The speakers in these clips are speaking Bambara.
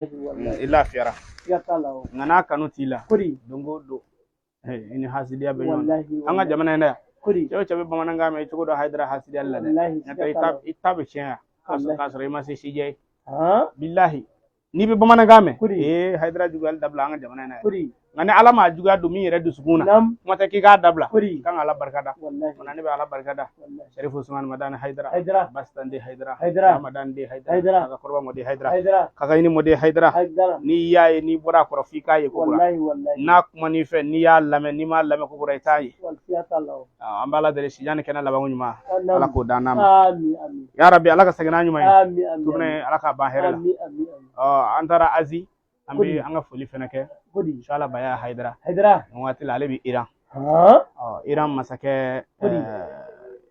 Wallahi. I lafiyara. Siga t'a la o. Nka n'a kanu t'i la, Kodi. don o don i ni hasidiya bɛ ɲɔgɔn na. Wallahi. An ka jamana in na yan, Kodi. cɛ o cɛ bɛ bamanankan mɛn, i cogo dɔ Hayidara hasidiya la dɛ. Wallahi. N'o Siga tɛ t'a la. i ta bɛ tiɲɛ yan Wallahi. k'a sɔrɔ i ma se sijɛ ye. Han. Bilahi, n'i bɛ bamanankan mɛn, Kodi. ee, Hayidara juguyali dabila an ka jamana in na yan. Kodi. Nka ni Ala m'a juguya don min yɛrɛ dusukun na, kuma tɛ k'i k'a dabila. Kodi. Kan ka Ala barika da. Wallahi. O la ne bɛ Ala barika da. Wallahi. Sherifu Usman Madani Hayidara. Hayidara. Basitande Hayidara. Hayidara. Madani Hayidara. Hayidara. Kaka kɔrɔba mɔden Hayidara. Hayidara. Kaka ɲini mɔden Hayidara. Hayidara. N'i y'a ye, n'i bɔra a kɔrɔ, f'i k'a ye ko kura. Wallahi wallahi. N'a kuman'i fɛ, n'i y'a lamɛn, n'i m'a lamɛn ko kura, i t'a ye. Siga t'a la o. An bɛ Ala deli, sijan ni kɛnɛ labanko ɲuman, Naam. Ala k'o d'an n'a ma. Amin amin. Ya Rabi, Ala ka segin n'a ɲuman ye. Amin amin. Tournée, Ala k'a ban hɛrɛ la. Amin amin amin. Ɔ, an taara Azi, an Kodi. bɛ an ka foli fɛnɛ kɛ. Kodi. Inshallah, Baya Hayidara. Hayidara. Nin waati la ale bɛ Iran. Han. Ɔ, Iran masakɛ Kodi.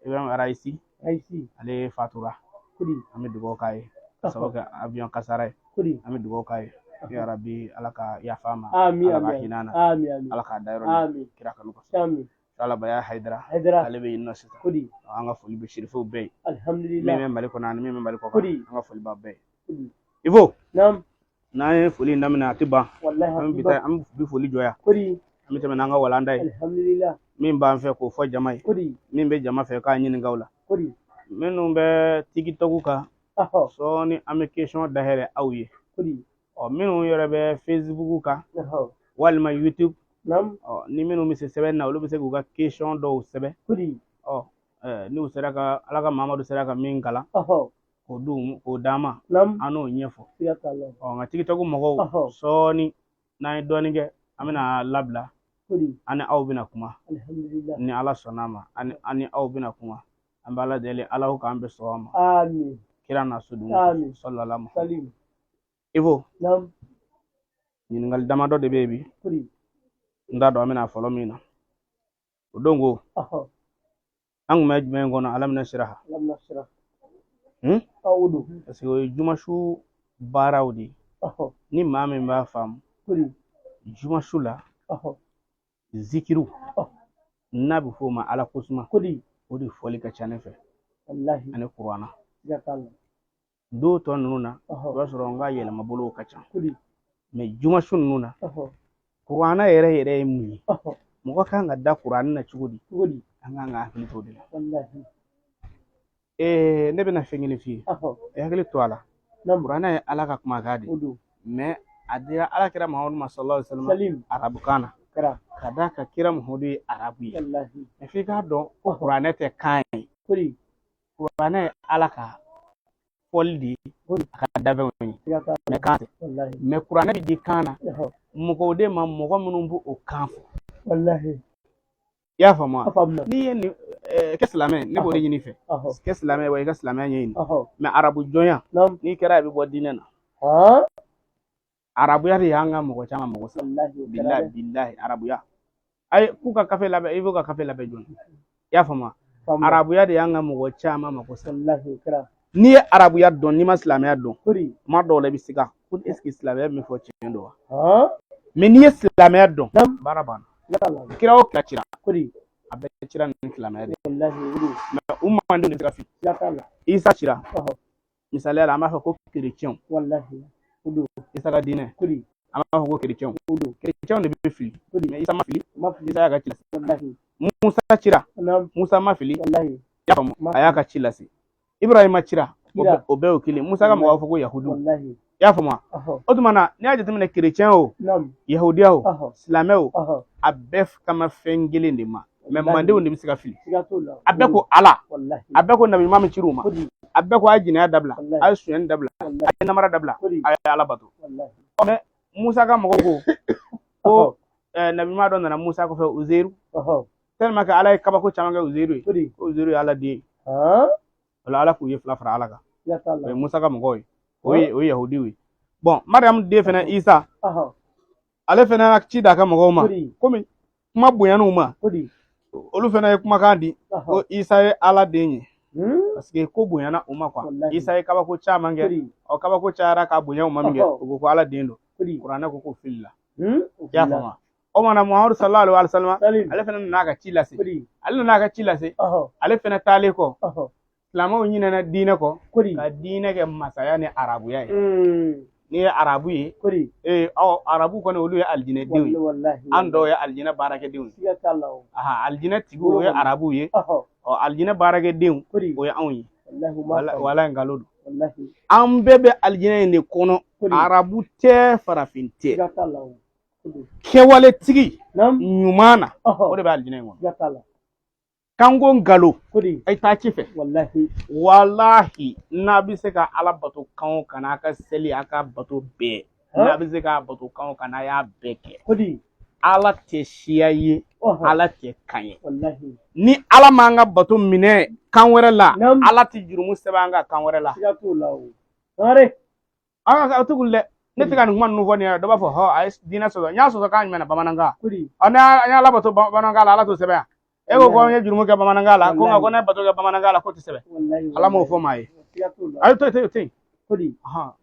Ibrahim Raisi, Ayisi. ale fatura. Kodi. An bɛ dugawu k'a ye ka sababu kɛ avion kasara ye. Kodi. An bɛ dugawu k'a ye, ya Rabi, Ala ka yafa a ma. Amin Ala ka amin. hinɛ a na. Amin amin. Ala k'a da yɔrɔ ɲuman. Amin. Kira kanu kosɔn. Amin. Inshallah, Baya Hayidara, Hayidara. ale bɛ yen nɔ sisan. Kodi. An ka foli bɛ sirifow bɛɛ ye, min Alhamdulillah. bɛ Mali kɔnɔ ani min bɛ Mali kɔ kan. Kodi. An ka foli b'a bɛɛ ye. Kodi. Ivo, Naam. n'an ye foli in daminɛ, a tɛ ban. Wallahi. An bɛ taa, an bɛ foli jɔ yan. Kodi. An bɛ tɛmɛ n'an ka walanda ye. Alhamdulillah. Min b'an fɛ k'o fɔ jama ye, Kodi. min bɛ jama fɛ k'a ɲininka o la. Kodi. Minnu bɛ TikTok kan, Ahɔ. sɔɔni an bɛ question dayɛlɛ aw ye. Kodi. Ɔ, minnu yɛrɛ bɛ Facebook kan Ahɔ. walima YouTube, Naam. ɔ, ni minnu bɛ se sɛbɛnni na, olu bɛ se k'u ka question dɔw sɛbɛn. Kodi. Ɔ, n'u sera ka, Ala ka Mamadu sera ka min kalan, Ahɔ. k'o d'u k'o d'an ma, Naam. an n'o ɲɛfɔ. Siga t'a la. Ɔ, nka TikTok mɔgɔw, Ɔhɔ. sɔɔni n'an ye dɔɔnin kɛ, an bɛna labila. Kodi. An ni aw bɛna kuma. Alhamdulillah. Ni Ala sɔnna a ma, an ni aw bɛna kuma. An bɛ Ala deli, Ala k'an bɛ sɔn a ma. Amin. Kira n'a sodenw. Amin. Sallallahu alaihi. Salim. Ivo, Naam. ɲininkali damadɔ de bɛ yen bi. Kodi. N t'a dɔn an bɛna fɔlɔ min na. O don ko, Ahɔ. an tun bɛ jumɛn kɔnɔ? Alam nasiraha. Alam nashrah. Hmm? Aw don. Parce que o ye jumasu baaraw de ye. Ahɔ. Ni maa min b'a faamu, Kodi. jumasu la, Ahɔ. zikiru, Ɔh. n'a bɛ f'o ma Ala kosuma, Kodi. o de fɔli ka ca ne fɛ Wallahi. ani kuranna. Siga t'a la. Don tɔ ninnu na, i Ahɔ. b'a sɔrɔ n ka yɛlɛmabolow ka ca. Kodi. Mais jumasu ninnu na, Ahɔ. kuranna yɛrɛ yɛrɛ ye mun ye? Ahɔ. Mɔgɔ kan ka da kuranɛ na cogo di? Kodi. An kan ka hakili to o de la. Wallahi. Ne bɛna fɛn kelen f'i ye. Ahɔ. I hakili to a la. Naam. Kuranɛ ye Ala ka kumakan de ye. O don. Mais a dira Ala kira Muhamadu ma sallallahu alaihi wasallam Salim. arabukan na. Kɛra. Ka d'a kan kira Muhamadu ye arabu ye. Wallahi. Mais f'i k'a dɔn ko kuranɛ tɛ kan ye. Kodi. Kuranɛ ye Ala ka fɔli de ye, Kodi. a ka dafɛnw ye. Siga t'a la. Mais kan tɛ. Wallahi. Mais kuranɛ bɛ di kan na Ahɔ. mɔgɔw de ma, mɔgɔ minnu b'o kan fɔ. Wallahi. I y'a faamu wa? A faamuna. N'i ye nin kɛ silamɛ, ne b'o de ɲini i fɛ. Ahɔ. Kɛ silamɛ ye wa, i ka silamɛya ɲɛɲini. Ahɔ. Mais arabu jɔnya, Naam. n'i kɛra, a bɛ bɔ diinɛ na. Han. Arabuya de y'an ka mɔgɔ caman mɔgɔ sa. Wallahi. O kɛra Bilahi dɛ. bilahi, arabuya. Ayi, k'u ka kafe labɛn, i b'u ka kafe labɛn joona. I y'a faamu wa? Faamuna. Arabuya de y'an ka mɔgɔ caman mako sa. Wallahi, o kɛra. N'i ye arabuya dɔn, n'i ma silamɛya dɔn, Kodi. tuma dɔw la i bɛ siga ko est ce que silamɛya min fɔ tiɲɛ don wa? Han. Mais n'i ye silamɛya dɔn, Naam. baara banna. Siga t'a la. Kira o kira cira, Kodi. a bɛɛ cira ni silamɛya de ye. Wallahi, o don. Mais u mandenw de bɛ se ka fili. Siga t'a la. Isa cira, Ahɔ. misaliya la, an b'a fɔ ko kerecɛnw. Wallahi. O don. Isa ka diinɛ, Kodi. an b'a fɔ ko kerecɛnw. O don. Kerecɛnw de bɛ fili. Kodi. Mais Isa ma fili. Ma fili. Isa y'a ka ci lase. Wallahi. Musa cira, Naam. Musa ma fili. Wallahi. I y'a faamu? Ma A y'a ka ci lase. Ibrahima cira, Cira. o bɛɛ y'o kelen. Musa ka mɔgɔw b'a fɔ ko yahudiw. Wallahi. I y'a faamu wa? Ahɔ. O tuma na, n'i y'a jateminɛ, kerecɛn o, Naam. yahudiya o, Ahɔ. silamɛ o, Ahɔ. a bɛɛ kama fɛn kelen de ma. Mais Wallahi. mandenw de bɛ se ka fili. Siga t'o la. A bɛɛ ko Ala, Wallahi. a bɛɛ ko nabi ɲuman min cir'u ma, Kodi. a bɛɛ ko a ye jɛnɛya dabila, Wallahi. a ye sonyɛni dabila, a Wallahi. ye namara dabila, Kodi. a ye Ala bato. Wallahi. Mais Musa ka mɔgɔw ko ko nabi ɲuman dɔ nana Musa kɔfɛ, Uzeru. Ahɔ. Tellement que Ala ye kabako caman kɛ Uzeru ye, Kodi. ko Uzeru ye Ala den ye. Han. O la, Ala k'u ye fila fara Ala kan. Siga t'a O la. ye Musa ka mɔgɔw ye, o ye yahudiw ye. Bon, Mariam den fɛnɛ Isa, Ahɔ. ale fɛnɛ y'a ci d'a ka mɔgɔw ma. Kodi. Komi kuma bonyana u ma, Kodi. olu fɛnɛ ye kumakan di ko Isa ye Ala den ye. Parce que ko bonyana u ma quoi. Wallahi. Isa ye kabako caman kɛ. Kodi. Ɔ, kabako cayara k'a bonya u ma min kɛ, Ɔhɔ. u ko ko Ala den don. Kodi. Kuranɛ ko k'o fili la. O I y'a filila. faamu wa? O tuma na, Muhamadu sallallahu alaihi wa sallam, Salim. ale fɛnɛ nana ka ci lase. Kodi. Ale nana ka ci lase. Ahɔ. Ale fɛnɛ taalen kɔ, Ahɔ. silamɛw ɲinɛna diinɛ kɔ Kodi. ka diinɛ kɛ masaya ni arabuya ye. N'i ye arabu ye, Kori. Ee, aw arabu kɔni, olu ye alijinɛdenw ye. Wallahi. An dɔw ye alijinɛ baarakɛdenw ye. Siga t'a la o. Aha, alijinɛ tigiw, o ye arabuw ye. Ɔ, alijinɛ baarakɛdenw, Kori. o ye anw ye. Wallahi, u m'a faamu. Wala, nkalon don. Wallahi. An bɛɛ bɛ alijinɛ in de kɔnɔ. Kori. Arabu tɛ, farafin tɛ. Siga t'a la o. Kori. Kɛwaletigi Naam. ɲuman na, o de bɛ alijinɛ in kɔnɔ. Siga t'a la. Kanko nkalon. Kori. A ye taa ci fɛ. Wallahi. Walahi, n'a bɛ se ka Ala bato kan o kan, n'a ka seli, a ka bato bɛɛ, n'a bɛ se k'a bato kan o kan, n'a y'a bɛɛ kɛ, Kori. Ala tɛ siya ye, Ala tɛ kan ye. Wallahi. Ni Ala m'an ka bato minɛ kan wɛrɛ la, Naam. Ala tɛ jurumu sɛbɛn an ka kan wɛrɛ la. Siga t'o la o. Sangare. An ka o tugu dɛ, ne tɛ ka nin kuma ninnu fɔ nin ye, dɔ b'a fɔ hɔ, a ye diinɛ sɔsɔ. N y'a sɔsɔ kan jumɛn na? Bamanankan. Kori. Ɔ, ne y'a Ala bato bamanankan la, Ala t'o sɛbɛn yan? E ko ko n ye jurumu kɛ bamanankan la, ko nka ko ne ye bato kɛ bamanankan la, k'o tɛ sɛbɛn. Wallahi. Ala m'o fɔ maa ye. Siga t'o la. Ayi, to yen, to yen. Kori.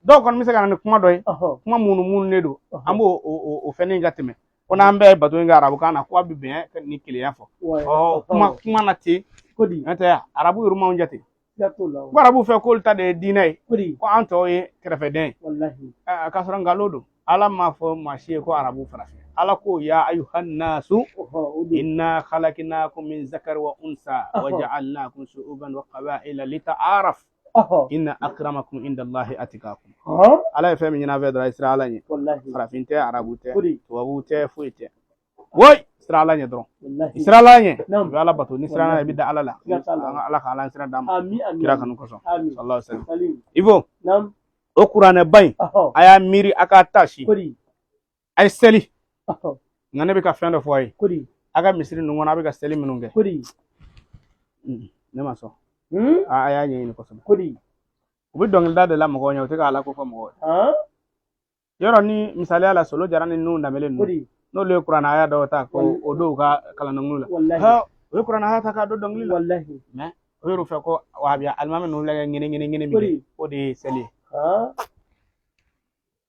Dɔw kɔni bɛ se ka na ni kuma dɔ ye, kuma minnu minnu de don, an b'o o fɛnnin ka tɛmɛ ko n'an bɛɛ ye bato in kɛ arabukan na, ko a bɛ bɛn ni kelenya fɔ. Ɔ, kuma na ten. Kori. N'o tɛ, arabu yɛrɛ m'anw jate. Siga t'o la o. Ko arabu fɛ k'olu ta de ye diinɛ ye, Kori. ko an tɔw ye kɛrɛfɛdɛn ye. Wallahi. K'a sɔrɔ nkalon don. Ala m'a fɔ maa si ye ko arabu, farafin. Ala ko ya ayuhannasu O don. inna khalaqnakum min zakari wa unsa wa ja'alnakum shu'uban wa qaba'ila lita'araf inna akramakum inda Allahi atqakum. Ala ye fɛn min ɲini an fɛ dɔrɔn, a ye siran Ala ɲɛ. Wallahi. Farafin tɛ, arabu tɛ, Kori. tubabu tɛ, foyi tɛ. Woyi, siran Ala ɲɛ dɔrɔn. Wallahi. Siran Ala ɲɛ, Naam. i bɛ Ala bato. Ni siran Ala, i bɛ da Ala la. Siga t'a la. An ka Ala ka Ala siran d'an ma. Ami, ami. Kira kanu kosɔn. Ami. Sallallahu alaihi wasallam. Salim. Ivo, Naam. o kuranɛba in, a y'a miiri, a k'a ta si. Kori. A ye seli. Nka ne bɛ ka fɛn dɔ fɔ a ye. Kori. A ka misiri ninnu kɔnɔ, a bɛ ka seli minnu kɛ. Kori. Ne ma sɔn. A y'a ɲɛɲini kosɛbɛ. Kori. U bɛ dɔnkilida de la mɔgɔw ɲɛ, u tɛ ka Ala ko fɔ mɔgɔw ye. Yɔrɔ ni misaliya la, Solo Jara ni Nuhu Danbɛlɛ ninnu, Kori. n'olu ye kuranɛ aya dɔw ta ko o don u ka kalan dɔnkiliw la. Wallahi. O ye kuranɛ aya ta k'a don dɔnkili la. Wallahi. Mais o yɛrɛ fɛ ko wahabiya alimami ninnu filɛ ka ŋene ŋene ŋene min kɛ, Kori. o de ye seli ye.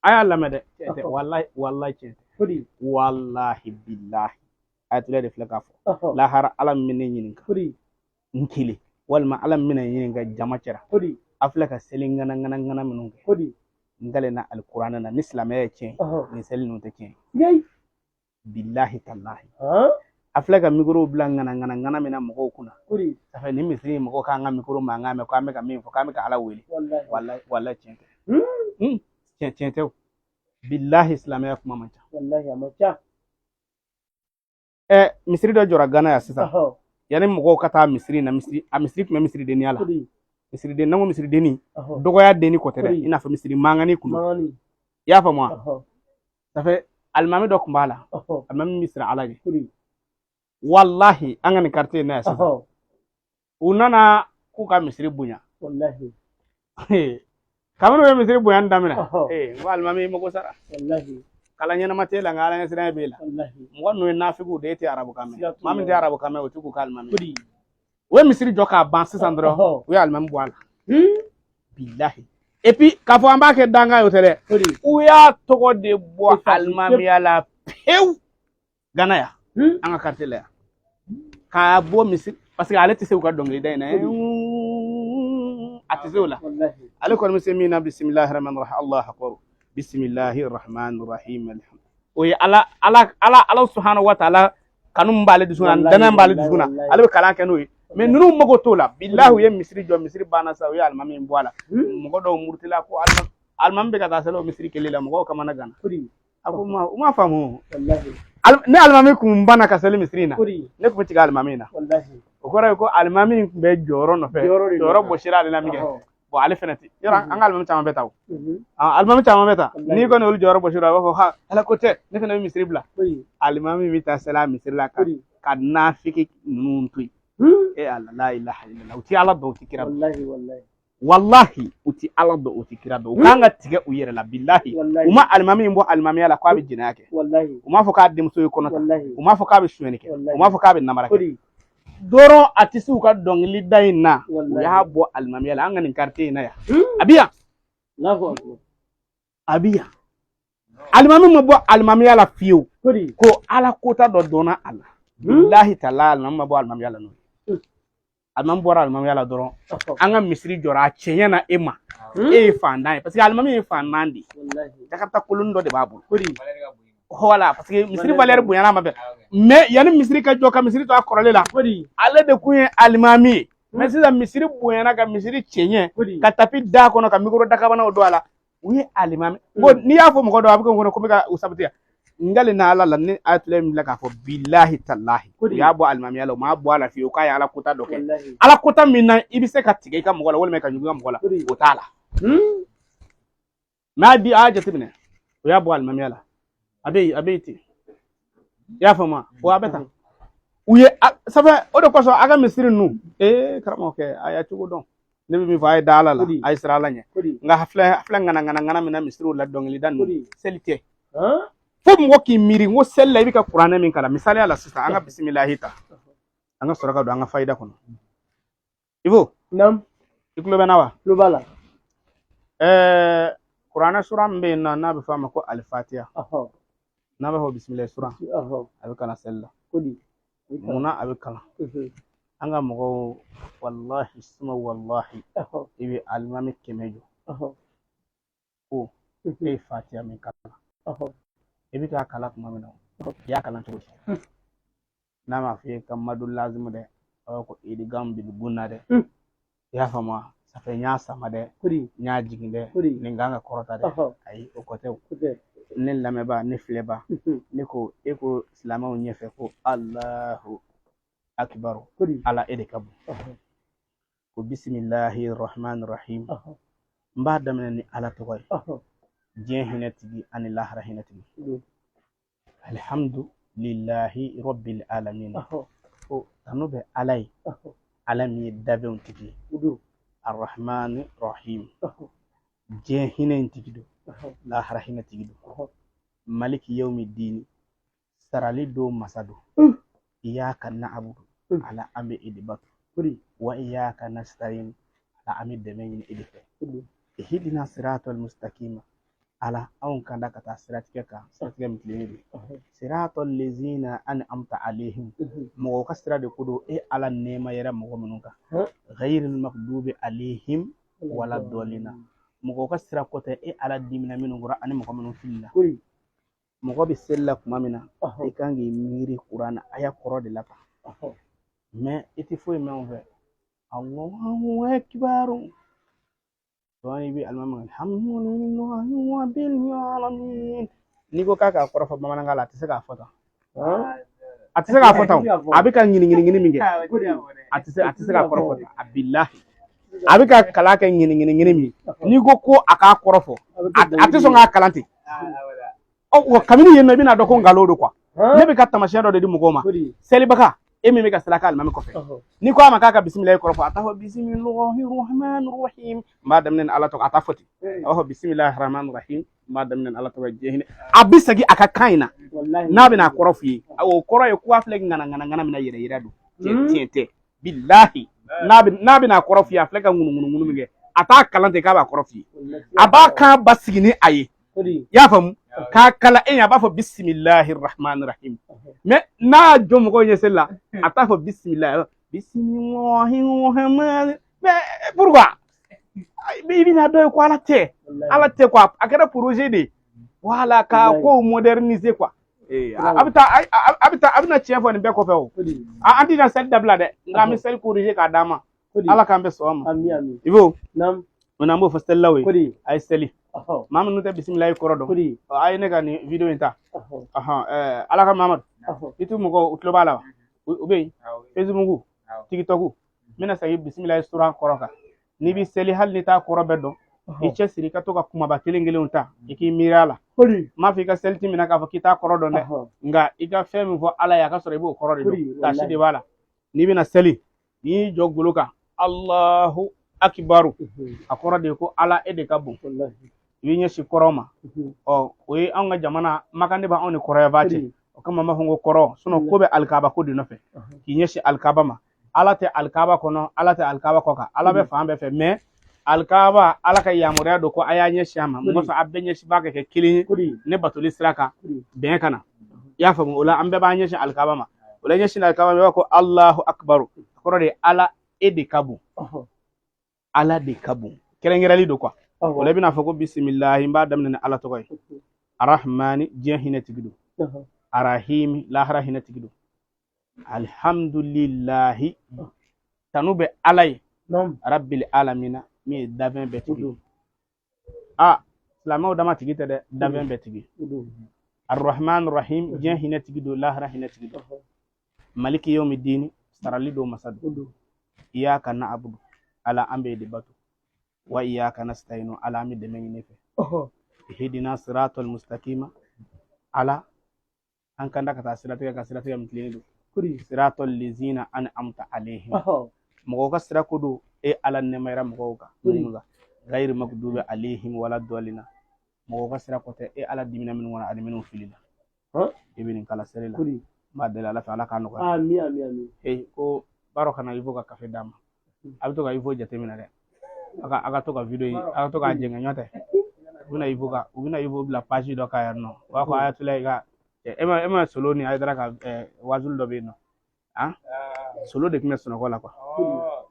A y'a lamɛn dɛ, tiɲɛ tɛ, walahi, walahi, tiɲɛ tɛ. Kori. Walahi bilahi, ayatollah de filɛ k'a fɔ. Lahara, Ala min bɛ ne ɲininka Kori. n kelen, walima Ala min bɛna ɲininka jama cɛra, Kori. a filɛ ka seli ŋana ŋana ŋana minnu kɛ, Kori. n kalenna alikuranɛ na, ni silamɛya ye tiɲɛ ye, nin seli ninnu tɛ tiɲɛ ye. Yeyi. Bilahi talahi. A filɛ ka mikorow bila ŋana ŋana ŋana min na mɔgɔw kunna. Kori. Ça fait nin misiri in, mɔgɔw k'an ka mikoro mankan mɛn ko an bɛ ka min fɔ, k'an bɛ ka Ala wele. Wallahi. Walahi, walahi, tiɲɛ tɛ. Tiɲɛ tɛ o. Bilahi, silamɛya kuma man ca. Wallahi, a man ca. Ɛ, misiri dɔ jɔra Gana yan sisan. Yanni mɔgɔw ka taa misiri in na, misiri a misiri tun bɛ misiri deniya la. Kori. Misiri den, n'an ko misiri denni, Ɔhɔ. dɔgɔya denni kɔ tɛ dɛ, Kori. i n'a fɔ misiri mangani kun don. Mangani. I y'a faamu wa? Ça fait alimami dɔ tun b'a la. Alimami min bɛ siran Ala ɲɛ. Kori. Walahi, an ka nin quartier in na yan sisan, u nana k'u ka misiri bonya. Wallahi. Kabini u ye misiri bonya daminɛ, Ɔhɔ. ee, n ko alimami, i mago sara. Wallahi. Kalan ɲɛnama t'e la, nka Ala ɲɛsiranɲɛ b'e la. Wallahi. Mɔgɔ ninnu ye nafigiw de ye, e tɛ arabukan mɛn. Siga t'o Maa min la. tɛ arabukan mɛn, o tɛ k'u ka alimami. Kori. U ye misiri jɔ k'a ban sisan dɔrɔn, u ye alimami bɔ a la. Bilahi, et puis k'a fɔ an b'a kɛ dankan ye, o tɛ dɛ. Kori. U y'a tɔgɔ de bɔ Effacer. alimamiya la pewu Gana yan, an ka quartier la yan, k'a bɔ misiri, parce que ale tɛ se u ka dɔnkilida in na, a tɛ se o la. Wallahi. Ale kɔni bɛ se min na, bisimilahi rahmani rahim, Allahu akbar, bisimilahi rahmani rahim, o ye Ala, Ala, Ala, Ala subhanahu wa ta'ala kanu min b'ale dusukun na, Wallahi, danaya min b'ale wallahi, dusukun na, wallahi. ale bɛ kalan kɛ n'o ye. Mais ninnu mago t'o la. Bilahi, u ye misiri jɔ, misiri banna sa, u ye alimami bɔ a la. Mɔgɔ dɔw murutila ko alimami bɛ ka taa seli o misiri kelen la, mɔgɔw kamana ganna. Kori. A ko ma, u m'a faamu. Wallahi. Ne alimami kun banna ka seli misiri in na, Kori. ne kun bɛ tigɛ alimami in na. Wallahi. O kɔrɔ ye ko alimami in tun bɛ jɔyɔrɔ nɔfɛ, Jɔyɔrɔ de jɔyɔrɔ nɔfɛ. bɔsira ale la min kɛ. Bon, ale fɛnɛ ti yɔrɔ, an ka alimami caman bɛ ta o. Ah, alimami caman bɛ ta. Wallahi. N'i kɔni olu jɔyɔrɔ bɔsira, a b'a fɔ ha, Ala ko tɛ, ne fɛnɛ bɛ misiri bila. Kori. Alimami bɛ taa seli a misiri la ka Kori. ka nafiki ninnu to yen. E Ala, la ilaha illallah, u ti Ala dɔn, u ti kira dɔn. Wallahi, wallahi. Wallahi, u ti Ala dɔn, u ti kira dɔn. U kan ka tigɛ u yɛrɛ la, bilahi. Wallahi. U ma alimami in bɔ alimamiya la k'a bɛ jɛnɛya kɛ. Wallahi. U m'a fɔ k'a denmuso ye kɔnɔ ta. Wallahi. U m'a fɔ k'a bɛ sonyɛni kɛ. Wallahi. U m'a fɔ k'a bɛ namara kɛ. Kori. Dɔrɔn a tɛ se u ka dɔnkili da in na, u Wallahi. y'a bɔ alimamiya la. An ka nin quartier in na yan, a bɛ yan. Allahu akbar. A bɛ yan, alimami ma bɔ alimamiya la fiyewu. Kori. Ko Ala kota dɔ dɔnna a la. Bilahi tala, alimami ma bɔ alimamiya la n'o ye. Alimami bɔra alimamiya la dɔrɔn, an ka misiri jɔra, a cɛɲɛ na e ma, e ye fantan ye, parce que alimami ye fantan de ye, jakarta kolon dɔ de b'a bolo. Voilà, parce que misiri valeur bonyana a ma bɛɛ. Mais yanni misiri ka jɔ, ka misiri to a kɔrɔlen la, ale de kun ye alimami ye. Mais sisan misiri bonyana, ka misiri cɛɲɛ, ka tapi d'a kɔnɔ, ka micro dakabanaw don a la, u ye alimami. Bon, n'i y'a fɔ mɔgɔ dɔ, a bɛ kɛ n kɔnɔ ko n bɛ ka u saboter. N kalen na Ala la, ni ayatollah min bila k'a fɔ bilahi talahi, u y'a bɔ alimamiya la, u m'a bɔ a la fiyewu k'a ye ala kota dɔ kɛ. Ala kota min na i bɛ se ka tigɛ i ka mɔgɔ la walima ka ɲugu i ka mɔgɔ la, o t'a la. Mais a bi a y'a jateminɛ, o y'a bɔ alimamiya la, a bɛ yen, a bɛ yen ten. I y'a faamu wa? A bɛ tan. U ye sɛbɛn o de kosɔn a ka misiri ninnu. Ee karamɔgɔkɛ, a y'a cogo dɔn. Ne bɛ min fɔ, a ye da Ala la, a ye siran Ala ɲɛ. Nka filɛ filɛ, ŋana ŋana ŋana min na misiriw la, dɔnkilida ninnu, seli tɛ. Fo mɔgɔ k'i miiri n ko seli la, i bɛ ka kuranɛ min kalan. Misaliya la sisan, an ka bisimilahi ta, an ka sɔrɔ ka don an ka fayida kɔnɔ. Ibo. Naam. I tulo bɛ n na wa? Tulo b'a la. Kuranɛ sura min bɛ yen nɔ, n'a bɛ fɔ a ma ko alifatiya, n'a b'a fɔ bisimilahi sura, a bɛ kalan seli la. Munna a bɛ kalan? An ka mɔgɔw, walahi suma walahi, i bɛ alimami 100 jɔ ko e ye fatiya min kalan, i bɛ k'a kalan tuma min na, i y'a kalan cogo di? N'a m'a f'i ye ka madu lazimu dɛ, a b'a fɔ ko idigam bil gunna dɛ. I y'a faamu wa? Ça fait n y'a sama dɛ, n y'a jigin dɛ, nin kan ka kɔrɔta dɛ. Ayi, o kɔ tɛ. O ne lamɛnbaa, ne filɛbaa, ne ko e ko silamɛw ɲɛfɛ ko Alahu akibaru, Ala e de ka bon, ko bisimilahi rahman rahim, n b'a daminɛ ni Ala tɔgɔ ye, diɲɛ hinɛ tigi ani lahara hinɛ tigi, alhamdulilahi rabbil alamin, ko tanu bɛ Ala ye, Ala min ye danfɛnw tigi ye, arrahman rahim, diɲɛ hinɛ in tigi don, lahara hinɛ tigi don, maliki yawmi dini, sarali don masa don, iyaka na'budu, Ala an bɛ e de bato, wa iyaka nasta'in, Ala an bɛ dɛmɛ ɲini e de fɛ, ihdina siratal mustaqima, Ala anw kanda ka taa siratigɛ kan, siratigɛ min tilennen don, siratal lezina an'amta alayhim, mɔgɔw ka sira de ko don, e Ala nɛɛma yɛrɛ mɔgɔ minnu kan, ghayril maghdubi alayhim wala dɔlina, mɔgɔw ka sira ko tɛ, e Ala dimina minnu kɔrɔ ani mɔgɔ minnu filila. Mɔgɔ bɛ seli la tuma min na, i kan k'i miiri kuranɛ aya kɔrɔ de la tan, mais i tɛ foyi mɛn o fɛ. Allahu akbar, dɔɔni i bɛ alimami alhamdulillahi rabbil alamin. N'i ko k'a k'a kɔrɔ fɔ bamanankan la, a tɛ se k'a fɔ tan, a tɛ se k'a fɔ tan. A bɛ ka ɲiniɲini min kɛ, a tɛ se k'a kɔrɔ fɔ tan. A bilahi, a bɛ ka kalan kɛ ɲiniɲini min, n'i ko ko a k'a kɔrɔ fɔ, a tɛ sɔn k'a kalan ten. Ɔ wa, kabini yen nɔ, i bɛna dɔn ko nkalon don quoi. Ne bɛ ka taamasiyɛn dɔ de di mɔgɔw ma. Selibaga, e min bɛ ka seli alimami kɔfɛ, n'i ko a ma k'a ka bisimilahi kɔrɔ fɔ, a t'a fɔ bisimilahi rahman rahim, n b'a daminɛ ni Ala tɔgɔ. A t'a fɔ ten. A b'a fɔ bisimilahi rahman rahim, n b'a daminɛ ni Ala tɔgɔ ye, diɲɛ hinɛ. A bɛ segin a ka kan in na n'a bɛna a kɔrɔ f'i ye. O kɔrɔ ye ko a filɛ ŋana ŋana ŋana min na, yɛrɛ yira don, tiɲɛ tɛ. Bilahi, n'a bɛna a kɔrɔ f'i ye, a filɛ ka ŋunuŋunu min kɛ, a t'a kalan ten k'a b'a kɔrɔ f'i ye. A b'a kan basigi ni a ye, i y'a faamu, k'a kalan e ɲɛ, a b'a fɔ bisimilahi rahman rahim. Mais n'a y'a jɔ mɔgɔw ɲɛ seli la, a t'a fɔ bisimilahi, bisimilahi rahman. Mais pourquoi? I bɛna dɔn ye ko Ala tɛ, Ala tɛ quoi. A kɛra projet de ye, voilà, ka kow moderniser quoi. A bɛ taa, a bɛ taa, a bɛna tiɲɛ fɔ nin bɛɛ kɔfɛ. O an tɛna seli dabila dɛ, nka an bɛ seli corriger k'a d'a ma. Ala k'an bɛ sɔn a ma. I b'o an b'o fɔ selilaw ye, a ye seli. Maa minnu tɛ bisimilahi kɔrɔ dɔn, a ye ne ka nin video in ta. Ala ka Mamadu, YouTube mɔgɔw, u tulo b'a la wa? U bɛ yen, Facebook, TikTok. N bɛna segin bisimilahi suran kɔrɔ kan. N'i bɛ seli, hali n'i t'a kɔrɔ bɛɛ dɔn, i cɛsiri i ka to ka kumaba kelen kelenw ta, i k'i miiri a la. N m'a fɔ i ka seli ti minɛ k'a fɔ k'i t'a kɔrɔ dɔn dɛ, nka i ka fɛn min fɔ Ala ye, a ka sɔrɔ i b'o kɔrɔ de dɔn. Taasi de b'a la. N'i bɛna seli, n'i y'i jɔ golo kan, Alahu akibaru, a kɔrɔ de ye ko Ala e de ka bon. I b'i ɲɛsin kɔrɔn ma. Ɔ, o ye anw ka jamana makan de b'anw ni kɔrɔyanfan cɛ. O kama an b'a fɔ ko kɔrɔ, sinon ko bɛ alikaba ko de nɔfɛ, k'i ɲɛsin alikaba ma. Ala tɛ alikaba kɔnɔ, Ala tɛ alikaba kɔ kan, Ala bɛ fan bɛɛ fɛ. Mais alikaba, Ala ka yamaruya don ko a y'a ɲɛsin a ma. Mun kosɔn? A bɛɛ ɲɛsinba ka kɛ kelen ye ne batoli sira kan, bɛn ka na. I y'a faamu? O la an bɛɛ b'an ɲɛsin alikaba ma. O la ɲɛsin alikaba ma, i b'a fɔ ko Alahu akibaru, a kɔrɔ de ye Ala e de ka bon, Ala de ka bon, kɛrɛnkɛrɛnli don quoi. O la i bɛna fɔ ko bisimilahi, n b'a daminɛ ni Ala tɔgɔ ye, arahmani, diɲɛ hinɛ tigi don, arahimi, lahara hinɛ tigi don, alihamdulilahi, tanu bɛ Ala ye, rabbil alamina, min ye danfɛn bɛɛ tigi ye. A silamɛw dama tigi tɛ dɛ, danfɛn bɛɛ tigi. Arrahman rahim, diɲɛ hinɛ tigi don, lahara hinɛ tigi don. Maliki yawmi dini, sarali don masa don. Iyaka na'budu, Ala an b'e de bato, wa iyaka nasta'inu, Ala an bɛ dɛmɛ ɲini fɛ. Ihdina siratal mustaqima, Ala an kanda ka taa siratigɛ kan, siratigɛ min tilennen don. Siratal lezina an'amta alayhim, mɔgɔw ka sira ko don, e Ala nɛɛmayara mɔgɔw kan minnu kan. Gayiri magdubi alayhim wala dɔlina, mɔgɔw ka sira ko tɛ, e Ala dimina minnu kɔnɔ ani minnu filila. I bɛ nin kalan seli la, n b'a deli Ala fɛ, Ala k'a nɔgɔya. Amin, amin, amin. Ee ko Baro kana Ivo ka kafe d'a ma, a bɛ to ka Ivo jateminɛ dɛ, a ka to ka video a ka to k'a jɛngɛ ɲɔgɔn tɛ. U bɛna Ivo bila page dɔ kan yan nɔ, u b'a fɔ Ayatollah ka e ma Solo ni Hayidara ka wajuli dɔ bɛ yen nɔ, han, Solo de tun bɛ sunɔgɔ la quoi.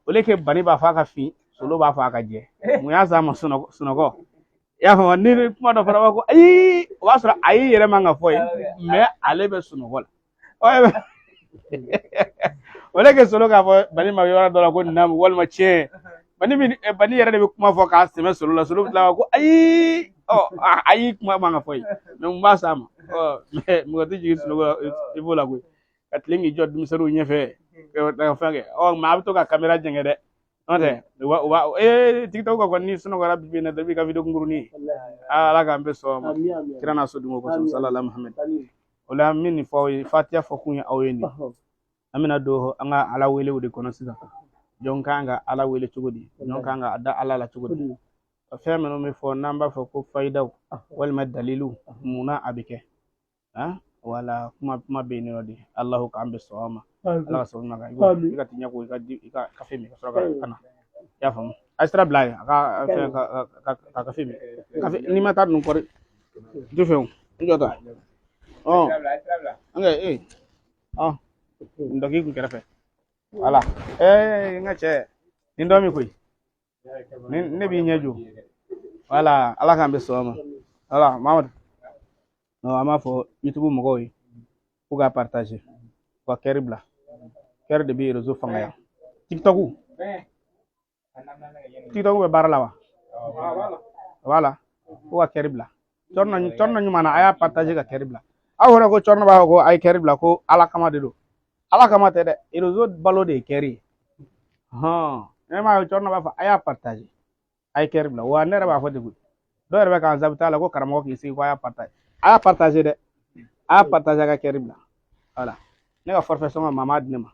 O le kɛ Bani b'a fɔ a ka fin, Solo b'a fɔ a ka jɛ, mun y'a s'a ma sunɔgɔ? I y'a faamu, ni kuma dɔ fɔra, b'a ko ayi, o b'a sɔrɔ ayi yɛrɛ man ka fɔ yen, mais ale bɛ sunɔgɔ la. O le kɛ Solo k'a fɔ Bani ma yɔrɔ dɔ la ko naamu walima tiɲɛ. Bani yɛrɛ de bɛ kuma fɔ k'a sɛmɛ Solo la, Solo bɛ tila ko ayi, ɔ ayi kuma man ka fɔ yen, mais mun b'a s'a ma? Ɔ mais mɔgɔ tɛ jigin sunɔgɔ la i b'o la koyi, ka tilen k'i jɔ denmisɛnninw ɲɛfɛ ka fɛn kɛ. Ɔ mais a bɛ to ka kamera jɛngɛ dɛ, n'o tɛ u b'a ee TikTok kɔni, ni sunɔgɔra bi bi in na dɔrɔn, i b'i ka video kunkurunin ye. Ala k'an bɛɛ sɔn ma, kira n'a sodenw kosɔn, sallallahu Muhammad. O la n bɛ nin fɔ aw ye, fatiya fɔ kun ye aw ye nin. An bɛna don an ka Ala welew de kɔnɔ sisan. Jɔn kan ka Ala wele cogo di? Jɔn kan ka da Ala la cogo di? Fɛn minnu bɛ fɔ n'an b'a fɔ ko fayidaw walima dalilu, munna a bɛ kɛ? Wala kuma bɛ yen nɔ de. Alahu k'an bɛ sɔn ma, Ala ka sɔn ma kan. I ka tiɲɛ ko i ka kafe min ka sɔrɔ ka na. I y'a faamu? A ye sira bila yen, a ka fɛn ka kafe min. Kafe n'i ma taa ninnu kɔri, n tɛ fɛ o. N jɔ ta. Ɔ an ka ee ɔ n dɔ k'i kun kɛrɛfɛ. Wala ee n ka cɛ nin dɔ min koyi, ne b'i ɲɛ jɔ. Wala Ala k'an bɛ sɔn ma. Wala Mamadu, an b'a fɔ YouTube mɔgɔw ye k'u ka partager, u ka cœur bila, cœur de bɛ réseau fangaya. TikTok bɛ baara la wa? Wala k'u ka cœur bila. Cɔrɔnɔ ɲuman na, a y'a partager ka cœur bila. Aw yɛrɛ ko cɔrɔnɔ b'a fɔ ko a ye cœur bila ko Ala kama de don. Ala kama tɛ dɛ, réseau balo de ye cœur ye. Hɔn, ne m'a ye cɔrɔnɔ b'a fɔ a y'a partager, a ye cœur bila. Wa ne yɛrɛ b'a fɔ ten koyi. Dɔw yɛrɛ bɛ k'an sabu la ko karamɔgɔ k'i sigi ko a y'a partager. A y'a partager dɛ, a y'a partager, a ka cœur bila. Wala ne ka forfait sɔngɔ maa m'a di ne ma.